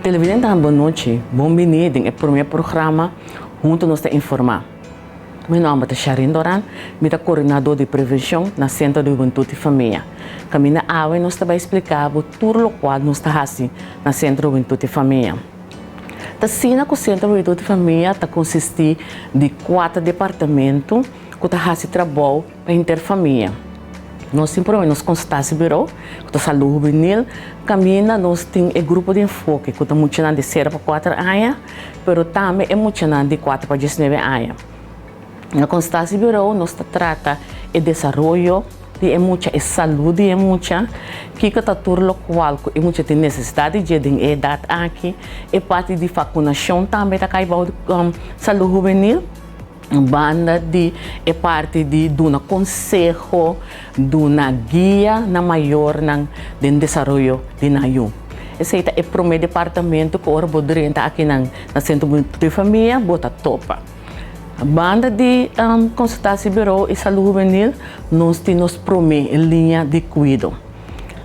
Televidentenan bon nochi, bon bini den e prome programa Hunto Nos Ta Informa. Mi nomber ta Sharin Doran, mi ta coordinador di prevencion na Centro di Hubentud y Famia. Caminda awe nos ta bay splica bo tur locual nos ta haci na Centro di Hubentud y Famia. Ta asina cu Centro di Hubentud y Famia ta consisti di cuater departamento cu ta haci trabou pa henter famia. Nos tin prome nos consultatiebureau cu ta Salud Hubenil, caminda nos tin e grupo di enfoke cu ta muchanan di sero pa cuater aña, pero tambe e muchanan di cuater pa diesnuebe aña. Na consultatiebureau nos ta trata e desaroyo di e mucha, e salud di e mucha, kico ta tur locual cu e mucha tin necesidad di dje den e edad aki, e parti di vacunacion tambe ta cay bao di Salud Hubenil. Banda di e parti di duna konseho, duna guia na mayornan den desaroyo di nan yu. Esei ta e promé departamento ku ora bo drenta akinan na Sentro di Famia bo ta topa. Banda di Konsultasiebureau i Salú Hubenil nos tin nos promé liña di kuido.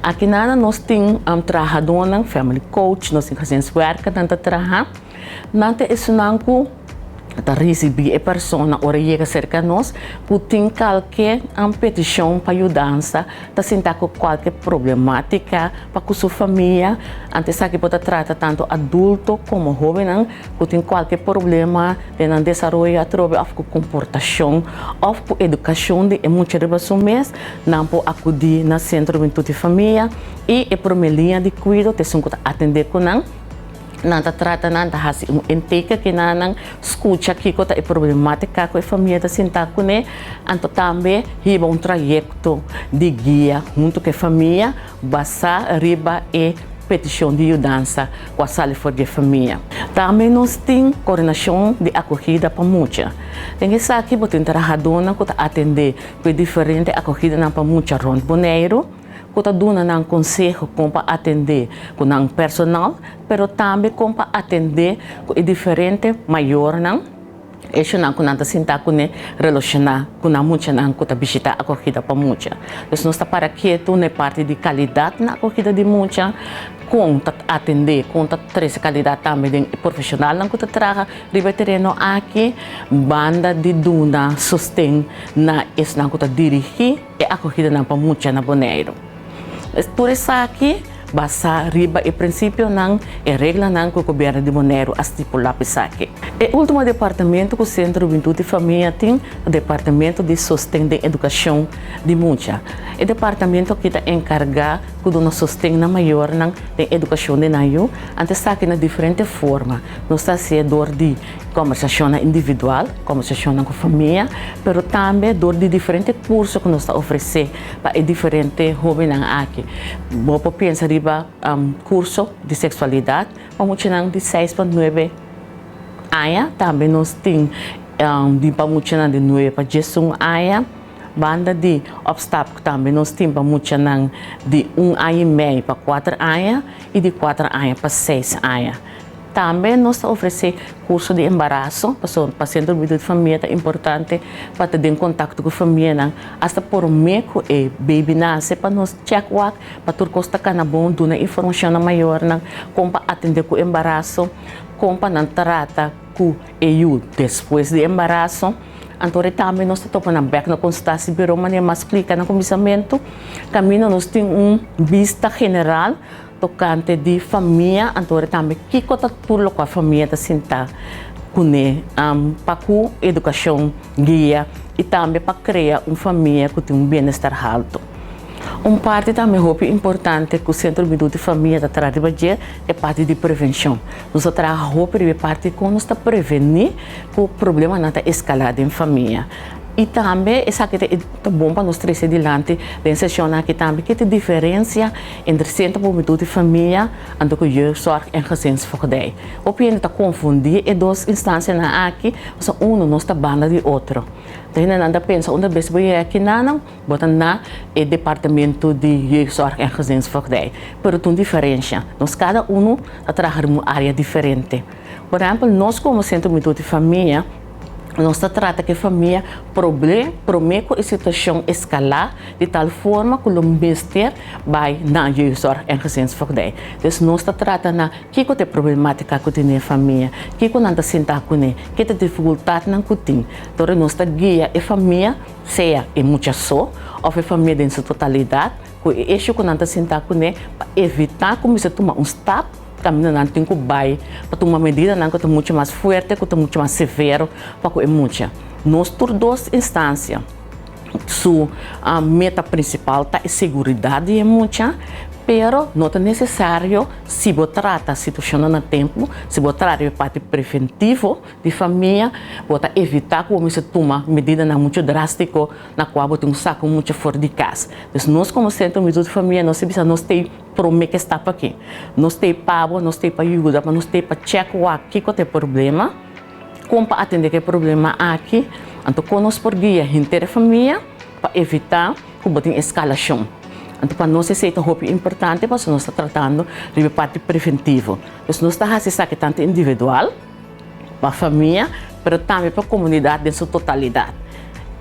Akinan nos tin trahadónan, family coach, nos tin gezinswerkernan ta traha. Nan ta esunnan ku ta risibí e persona ora e yega serka nos ku tin kalke petishon pa yudansa, ta sinta ku kualke problemátika pa ku su famia. Anto esaki por ta trata tantu adulto komo hóbennan ku tin kualke problema den nan desaroyo atrobe òf ku komportashon òf ku edukashon di e mucha riba su mes, nan por akudí na Sentro Hubentud i Famia i e promé liña di kuido ta esun ku ta atendé ku nan. Nan ta trata nan ta hasi un intake aki nan nan skucha kiko ta e problematika ku e famia ta sinta kuné, anto tambe hiba un trayekto di guia huntu ku e famia basá riba e petishon di yudansa ku a sali for di e famia. Tambe nos tin koordinashon di akogida pa mucha. Den esaki bo tin trahadónan ku ta atendé ku e diferente akogidanan pa mucha rònt Boneiru. ku ta duna nan konseho kon pa atendé ku nan personal, pero tambe kon pa atendé ku e diferente mayornan, eshonan ku nan ta sinta kuné relashoná ku nan muchanan ku ta bishitá akogida pa mucha. Dus nos ta para ketu na e parti di kalidat na akogida di mucha, kon ta atendé, kon ta trese kalidat tambe den e profeshonalnan ku ta traha riba e tereno aki, banda di duna sosten na esnan ku ta dirigí. E akogidanan pa mucha na Boneiru. Tur esaki basá riba e prinsipionan, e reglanan ku gobièrnu di Boneiru a stipulá pa esaki. E último departamento ku Sentro Hubentud i Famia tin ta Departamento di Sosten den Edukashon di Mucha. E departamento aki ta enkargá ku duna sosten na mayornan den edukashon di nan yu. Anto esaki na diferente forma. Nos ta hasié dor di Kombersashonnan individual, kombersashonnan ku famia, pero tambe dor di diferente kurso ku nos ta ofresé pa e diferente hóbennan aki. Bo por pensa riba kurso di seksualidat pa muchanan di seis pa nuebe aña, tambe nos tin di pa muchanan di nuebe pa diesun aña. Banda di Opstap tambe nos tin pa muchanan di un aña i mei pa kuater aña i di kuater aña pa seis aña. Tambe nos ta ofresé kurso di embaraso, pasobra pa Sentro Bíblico di Famia ta importante pa ta den kontakto ku famianan asta promé ku e baby nase pa nos chèk wak pa tur kos ta kana bon, duna informashon na mayornan kon pa atendé ku embaraso, kon pa nan trata ku e yu despues di embaraso. Anto ora tambe nos ta topa nan bèk na konsultasiebureau manera mas splika na kuminsamentu, kaminda nos tin un bista general Tokante di famia, anto ora tambe kiko ta tur lokual famia ta sinta kuné pa ku edukashon, guia i tambe pa krea un famia ku tin un bienestar haltu. Un parti tambe hopi importante ku Sentro Hubentud di Famia ta traha riba dje e parti di prevenshon. Nos ta traha hopi riba e parti kon nos ta prevení ku problemanan ta eskalá den famia. I tambe esaki ta ta bon pa nos trese dilanti den seshonnan aki tambe ke ta diferensia entre Sentro pa Hubentud i Famia anto ku Jeugdzorg en Gezinsvoogdij. Hopi hende ta konfundí e dos instansianan aki pasobra unu nos ta banda di otro. Ta hendenan ta pensa unda bes bo yega kinanan bo ta na e departamento di Jeugdzorg en Gezinsvoogdij. Pero ta un diferensia. Nos kada unu ta traha riba un área diferente. Por ehèmpel nos komo Sentro Hubentud i Famia. Nos ta trata ku e famia proble promé ku e situashon eskalá di tal forma ku lo mester bai na jeugdzorg en gezinsvoogdij. Dus nos ta trata na kiko ta e problematika ku tin den e famia, kiko nan ta sinta kuné, ke ta difikultatnan ku tin. Tora nos ta guia e famia, sea e mucha so òf e famia den su totalidat, ku e issue ku nan ta sinta kuné pa evitá ku mester tuma un stap kaminda nan tin ku bai pa tuma medidanan ku ta muchu mas fuerte, ku ta muchu mas severo pa ku e mucha. Nos tur dos instansia su meta prinsipal ta e seguridat di e mucha, pero no ta nesesario si bo trata situashonnan na tempu, si bo trata e parti preventivo di famia, bo ta evitá ku bo mester tuma medidanan muchu drástiko na kua bo tin ku saka un mucha for di kas. Dus nos komo Sentro Hubentud di Famia nos ta bisa nos ta e promé ke stap aki. Nos ta e pa bo, nos ta e pa yuda, nos ta e pa chèk wak kiko ta e problema, kon pa atendé ku e problema aki, anto kon nos por guia henter e famia pa evitá ku bo tin eskalashon. Anto pa nos esei ta hopi importante pasobra nos ta tratando riba e parti preventivo. Dus nos ta hasi esaki tantu individual. pa famia, pero tambe pa komunidat den su totalidat.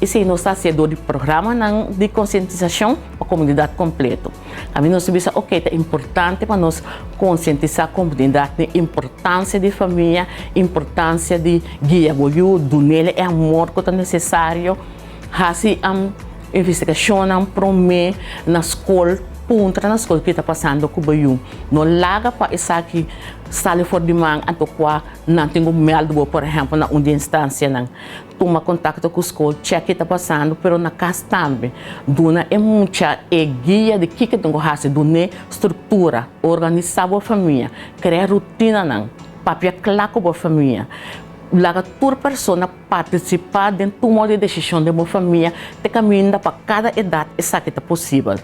Esei nos ta hasié dor di programanan di konsientisashon pa komunidat kompleto. Tambe nos ta bisa oke ta importante pa nos konsientisá komunidat den importansia di famia, importansia di guia bo yu, dun'el e amor ku ta nesesario, hasi investigashonnan promé na skol, puntra na skol ke ta pasando ku bo yu. No laga pa esaki Sali for di man anto kua nan tin ku mèld bo, por ehèmpel na un di instansianan. Tuma kontakto ku skol, chèk ke ta pasando, pero na kas tambe. Duna e mucha e guia di kiko e tin ku hasi, dun'é struktura, organisá bo famia, krea rutinanan, papia kla ku bo famia. Laga tur persona partisipá den tuma di desishon den bo famia te kaminda pa kada edat esaki ta posibel.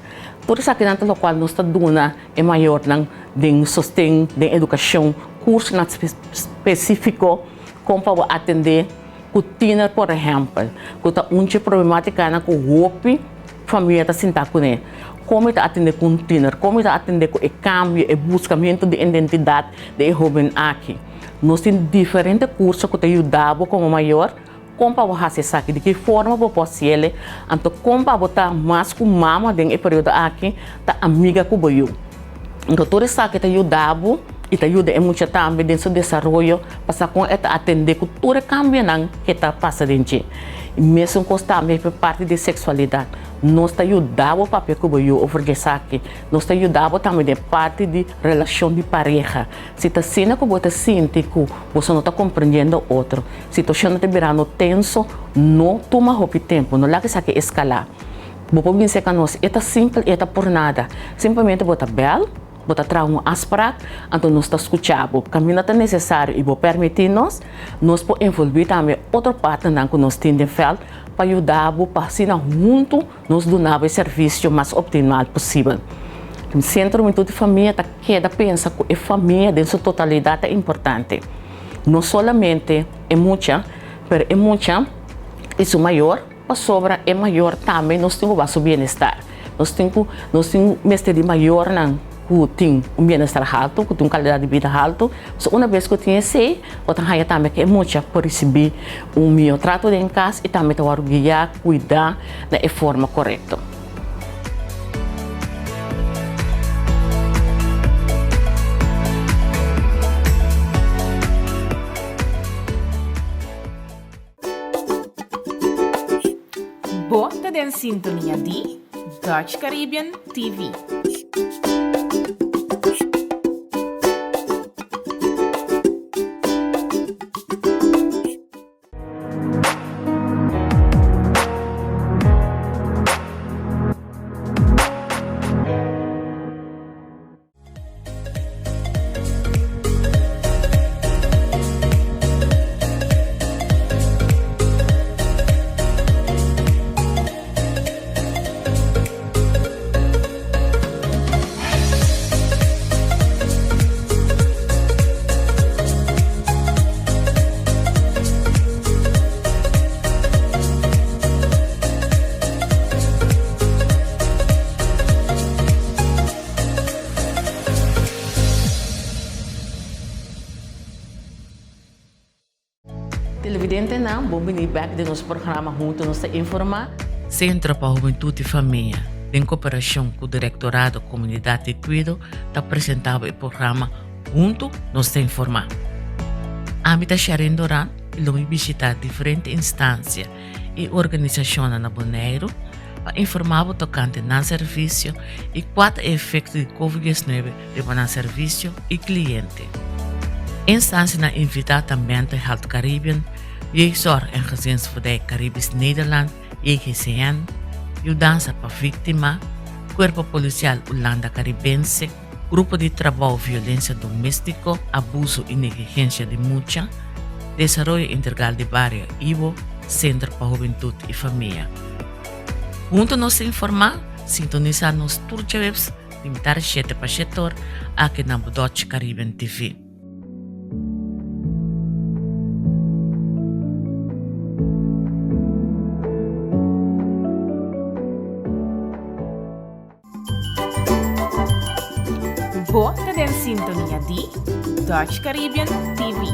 Tur esakinan ta lokual nos ta duna. E mayornan den sosten den edukashon, kursonan spesífiko kon pa bo atendé ku tiner por ehèmpel, ku ta un dje problemátikanan ku hopi famia ta sinta kuné. Kon mi ta atendé ku un tiner? Kon mi ta atendé ku e kambio, e buskamentu di identidat di e hóben aki? Nos tin diferente kurso ku ta yuda bo komo mayor Kon pa bo hasi esaki? Di ki forma bo por hasiel e? Anto kon pa bo ta mas ku mama den e periodo aki ta amiga ku bo yu? Anto tur esaki ta yuda bo i ta yuda e mucha tambe den su desaroyo pa sa kon e ta atende ku tur e kambionan ke ta pasa den dje. I mesun kos tambe pa parti di seksualidat. Nos ta yuda bo papia ku bo yu over di esaki. Nos ta yuda bo tambe den parti di relashon di pareha. Si ta asina ku bo ta sinti ku boso no ta komprendiendo otro, Situashon ta birando tenso, no tuma hopi tempu, no laga esaki eskalá. Bo por bin serka nos, e ta simpel i e ta por nada. Simplemente bo ta bèl, bo ta traha un afsprak, anto nos ta skucha bo. Kaminda ta nesesario i bo permití nos, nos por envolví tambe otro partnernan ku nos tin den vèlt pa yuda bo pa asina huntu nos duna bo e servisio mas optimal posibel. Sentro Hubentud i Famia ta keda pensa ku e famia den su totalidat ta importante. No solamente e mucha, pero e mucha i su mayor, pasobra e mayor tambe nos tin ku wak su bienestar. Nos tin ku, nos tin mester di mayornan ku tin un bienestar haltu, ku tin un kalidat di bida haltu. So una bes ku tin esei, bo ta haña tambe ku e mucha por risibí un mihó trato den kas i tambe ta wòrdu guiá, kuidá na e forma korekto. Bo ta den sintonia di Dutch Caribbean TV. Bon bini bek den nos programa Hunto Nos Ta Informa. Sentro pa Hubentud i Famia, den koperashon ku Direktorado Komunidat i Kuido, ta presentá bo e programa Hunto Nos Ta Informa. Ami ta Sharin Doran i lo mi bishitá diferente instansia i organisashonnan na Boneiru pa informá bo tokante nan servisio i kua ta e efekto di Covid 19 riba nan servisio i kliente. Instansianan invitá ta Mental Health Caribbean, Jeugdzorg en Gezinsvoedij Caribisch Nederland, JGCN, Yudansa pa Víktima, Kuerpo Polisial Hulanda Karibense, Grupo di Trabou Violensia Doméstiko, Abuso i Negligensia di Mucha, Desaroyo Integral di Bario Ibo, Sentro pa Hubentut i Famia. Huntu nos ta informá, sintonisá nos tur djaweps di mitar shete pa shetor aki na Dutch Caribbean TV. Bo ta den sintonia di Dutch Caribbean TV.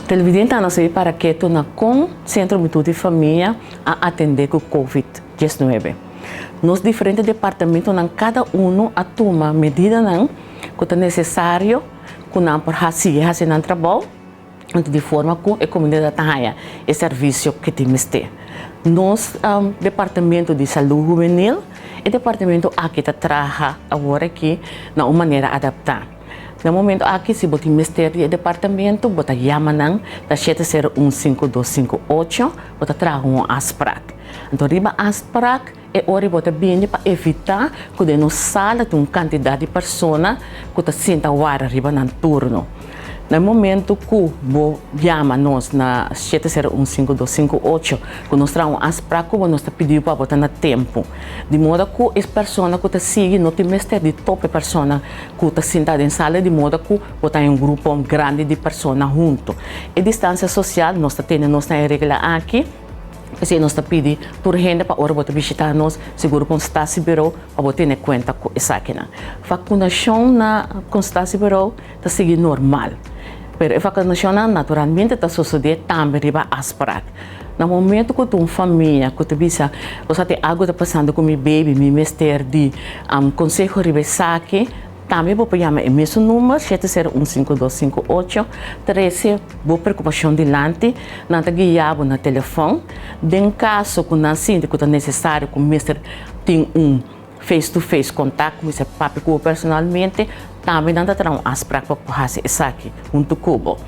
Televidente nos a para ketu na kon Sentro Hubentud i Famia a atendé ku Covid 19. Nos diferente departamentonan kada uno a tuma medidanan ku ta nesesario ku nan por sigui hasi nan trabou anto di forma ku e komunidat ta haña e servisio ku tin mester. Nos departamento di salú hubenil, e departamento aki ta traha awor aki na un manera adaptá. Na momento aki si bo tin mester di e departamento bo ta yama nan na 7015258, bo ta traha un afsprak. Anto riba afsprak e ora bo ta bini pa evitá ku den nos sala tin un kantidat di persona ku ta sinta warda riba nan turno. Na e momento ku bo yama nos na 7015258 ku nos traha un afsprak ku bo nos ta pidi bo pa bo ta na tempu. Di moda ku e persona ku ta sigui no tin mester di topa e persona ku ta sinta den sala di moda ku bo ta un grupo grandi di persona huntu. E distansia sosial nos ta tene nos na e regla aki. P'esei nos ta pidi tur hende pa ora bo ta bishitá nos, sigur Constatiebureau pa bo tene kuenta ku esakinan. Vakunashon na Constatiebureau ta sigui normal, pero e vakunashonnan naturalmente ta sosodé tambe riba afsprak. Na momento ku ta un famia ku ta bisa, bo sa tin algu ta pasando ku mi baby, mi mester di konseho riba esaki, Tambe bo por yama e mesun number, 7015258, trese bo preokupashon dilanti, nan ta guia bo na telefòn. Den kaso ku nan sinti ku ta nesesario ku mester tin un face to face kontak, ku mester papia ku bo personalmente, tambe nan ta traha un afsprak pa por hasi esaki huntu ku bo.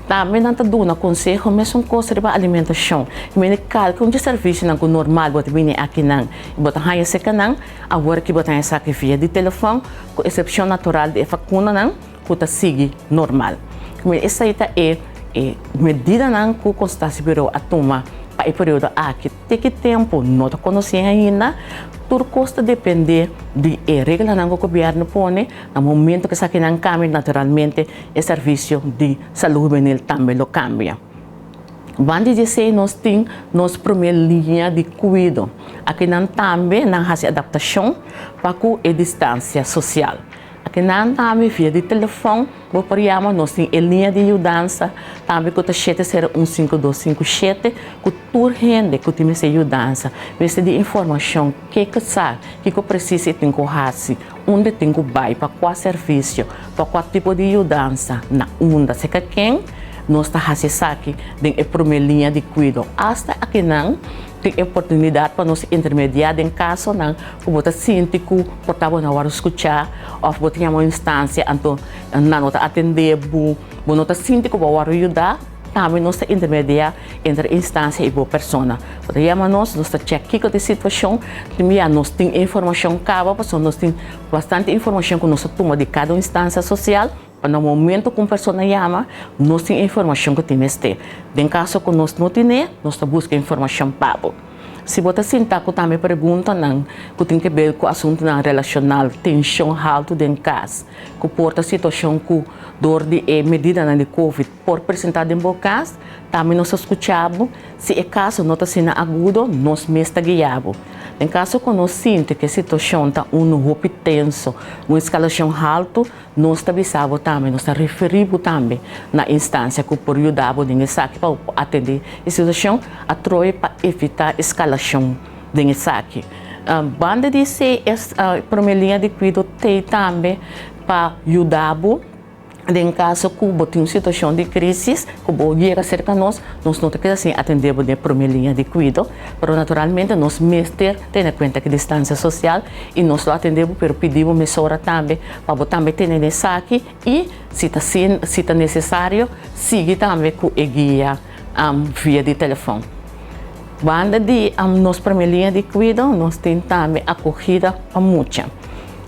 Tambe nan ta duna konseho mesun kos riba alimentashon. Mende kalke un dje servisionan ku normal bo ta bini akinan i bo ta haña serka nan, Awor ki bo ta esaki via di telefòn, ku esepshon natural di e vakunanan ku ta sigui normal. Esei ta e e medidanan ku Consultatiebureau a tuma pa e periodo aki. Te ki tempu no ta konosí ainda. Tur kos ta dependé di e reglanan ku gobièrnu pone. Na momentu ku esakinan kambia, naturalmente e servisio di salú hubenil tambe lo kambia. Banda di esei nos tin nos promé liña di kuido. Akinan tambe nan hasi adaptashon pa ku e distansia sosial. Akinan tambe via di telefòn bo por yama, nos tin e liña di yudansa tambe ku ta 7015257 ku tur hende ku tin mester yudansa, mester di informashon ke ke sa, kiko presis e tin ku hasi, unda e tin ku bai, pa kua servisio, pa kua tipo di yudansa, na unda, serka ken. Nos ta hasi esaki den e promé liña di kuido. Asta akinan tin e oportunidat pa nos intermediá den kasonan ku bo ta sinti ku por ta bo no a wòrdu skuchá òf bo ta yama un instansia anto nan no ta atendé bo, bo no ta sinti ku bo a wòrdu yudá, tambe nos ta intermediá entre e instansia i bo persona. Bo ta yama nos, nos ta chèk kiko ta e situashon, tin bia nos tin e informashon kaba pasobra nos tin bastante informashon ku nos ta tuma di kada un instansia sosial. Pa na momento ku un persona yama, nos tin e informashon ku tin mester. Den kaso ku nos no tin'é, nos ta buska e informashon pa bo. Si bo ta sinta ku tambe preguntanan ku tin ke ber ku asuntunan relashonal, tenshon haltu den kas, ku por ta situashon ku dor di e medidanan di covid por presentá den bo kas, tambe nos ta skucha bo. Si e kaso no ta asina agudo, nos mes ta guia bo. Den kaso ku nos sinti ku e situashon ta unu hopi tenso, un eskalashon haltu, nos ta bisa bo tambe, nos ta referí bo tambe na instansia ku por yuda bo den esaki pa bo por atendé e situashon atrobe pa evitá eskalashon den esaki. Banda di esei, e promé liña di kuido t'ei tambe pa yuda bo. Den kaso ku bo tin un situashon di krísis, ku bo yega serka nos, nos no ta keda sin atendé bo den e promé liña di kuido, pero naturalmente nos mester tene kuenta ku distansia sosial i nos lo atendé bo, pero pidi bo mesora tambe pa bo tambe tene den esaki i si ta si ta nesesario sigui tambe ku e guia via di telefòn. Banda di nos promé liña di kuido nos tin tambe akogida pa mucha.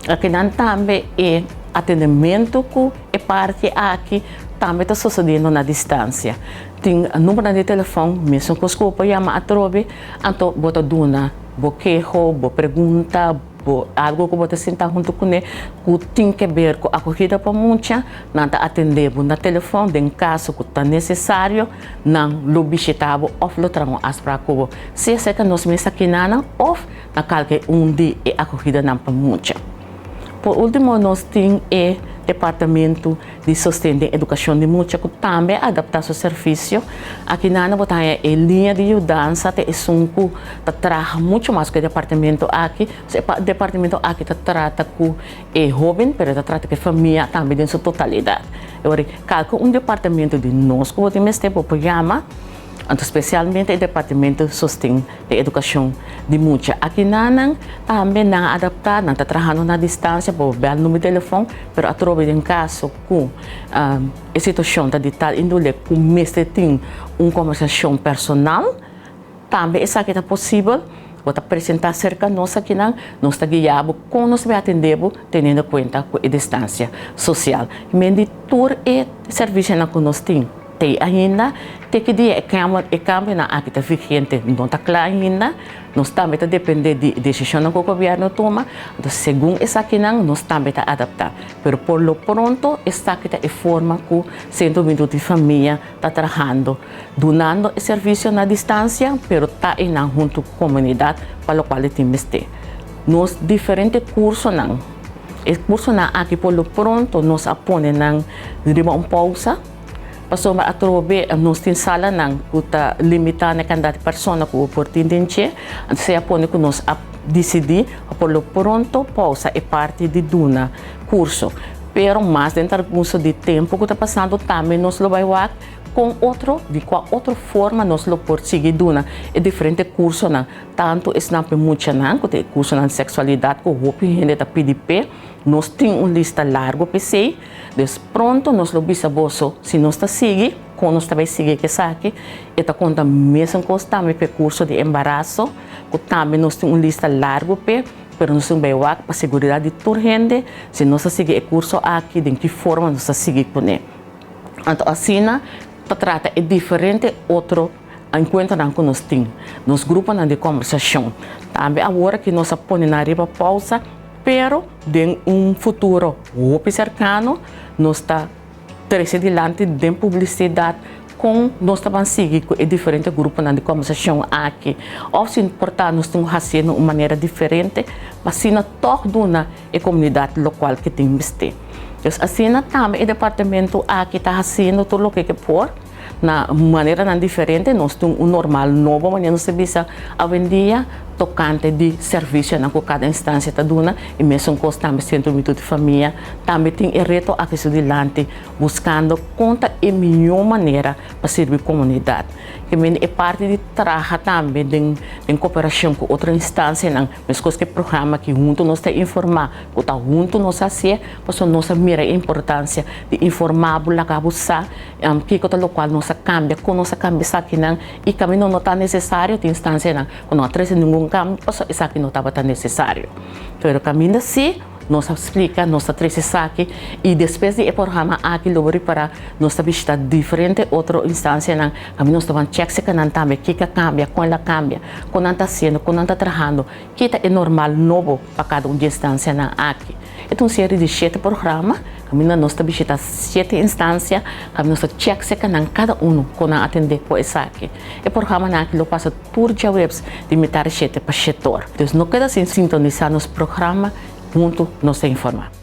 Akinan tambe e atendementu ku e parti aki tambe ta sosodiendo na distansia. Tin numbernan di telefòn, mesun kos ku bo por yama atrobe, anto bo ta duna bo keho, bo pregunta, bo algu ku bo ta sinta huntu kuné ku tin ke ber ku akogida pa mucha, nan ta atendé bo na telefòn. Den kaso ku ta nesesario, nan lo bishitá bo òf lo traha un afsprak ku bo, sea serka nos mes akinanan òf na kalke un di e akogidanan pa mucha. Por ultimo nos tin e Departamento di Sosten den Edukashon di Mucha ku tambe a adaptá su servisio. Akinan bo ta haña e liña di yudansa ta esun ku ta traha muchu mas ku e departamento aki. E departamento aki ta trata ku e hóben pero e ta trata ku e famia tambe den su totalidat. E ora kalke un departamento di nos ku bo tin mester bo por yama. Anto spesialmente e departamento sosten di edukashon di mucha. Akinanan tambe nan a adaptá, nan ta trahando na distansia, bo bèl number di telefòn, pero atrobe den kaso ku e situashon ta di tal índole ku mester tin un kombersashon personal, tambe esaki ta posibel. Bo ta presentá serka nos akinan, nos ta guia bo kon nos ta bai atendé bo teniendo kuenta ku e distansia sosial. Men di tur e servisionan ku nos tin. Te ainda, te ki dia e kambio e kambionan aki ta vigente no ta kla ainda. Nos tambe ta depende di desishonnan ku gobièrnu tuma. Anto segun esakinan nos tambe ta adaptá. Pero por lo pronto esaki ta e forma ku Sentro Hubentud di Famia ta trahando, dunando e servisio na distansia pero ta einan huntu ku komunidat pa lokual e tin mester. Nos diferente kursonan, e kursonan aki por lo pronto nos a pone nan riba un pousa. Pasobra atrobe nos tin salanan ku ta limitá na e kantidat di persona ku bo por tin den dje. Anto esei a pone ku nos a disidí pa por lo pronto pousa e parti di duna kurso. Pero mas den transkurso di tempu ku ta pasando tambe nos lo bai wak kon otro, di kua otro forma nos lo por sigui duna e diferente kursonan, tantu esnan pa e muchanan ku ta e kursonan di seksualidat ku hopi hende ta pidi p'e. Nos tin un lista largu p'esei. Dus pronto nos lo bisa boso si nos ta sigui, kon nos ta bai sigui ku esaki. E ta konta mesun kos tambe pa e kurso di embaraso, ku tambe nos tin un lista largu p'e, pero nos tin bai wak pa seguridat di tur hende si nos ta sigui e kurso aki, den ki forma nos ta sigui kuné. Anto asina ta trata e diferente otro enkuentronan ku nos tin, nos gruponan di kòmbersashon. Tambe awor aki nos a pone nan riba pousa. Pero den un futuro hopi serkano nos ta trese dilanti den publisidat kon nos ta ban sigui ku e diferente gruponan di kòmbersashon aki òf si por ta nos tin ku hasié na un manera diferente pa asina tòg duna e komunidat lokual ke tin mester. Dus asina tambe e departamento aki ta hasiendo tur loke ke por na maneranan diferente. Nos tin un normal nobo manera nos ta bisa awendia tokante di servisionan ku kada instansia ta duna i mesun kos tambe Sentro Hubentud di Famia tambe tin e reto aki su dilanti buskando kon ta e mihó manera pa sirbi komunidat. Ke mende e parti di traha tambe den den koperashon ku otro instansianan meskos ku e programa aki huntu nos ta informá ku ta huntu nos hasié pasobra nos a mira e importansia di informá bo laga bo sa Kiko ta lokual nos a kambia, kon nos a kambia esakinan i kaminda no ta nesesario tin instansianan ku no a trese ningun kambio pasobra esaki no tabata nesesario. Pero kaminda si, Nos a splika, nos a trese esaki i despues di e programa aki lo bo ripará nos ta bishitá diferente otro instansianan kaminda nos ta ban chèk si kanan tambe kiko a kambia, kon el a kambia, kon nan ta hasiendo, kon nan ta trahando, ki ta e normal nobo pa kada un di e instansianan aki. E ta un serie di shete programa kaminda nos ta bishitá shete instansia kaminda nos ta chèk si kanan kada unu kon nan atendé ku esaki. E programanan aki lo pasa tur djaweps di mitar shete pa shetor. Dus no keda sin sintonisá nos programa. Huntu nos ta informá.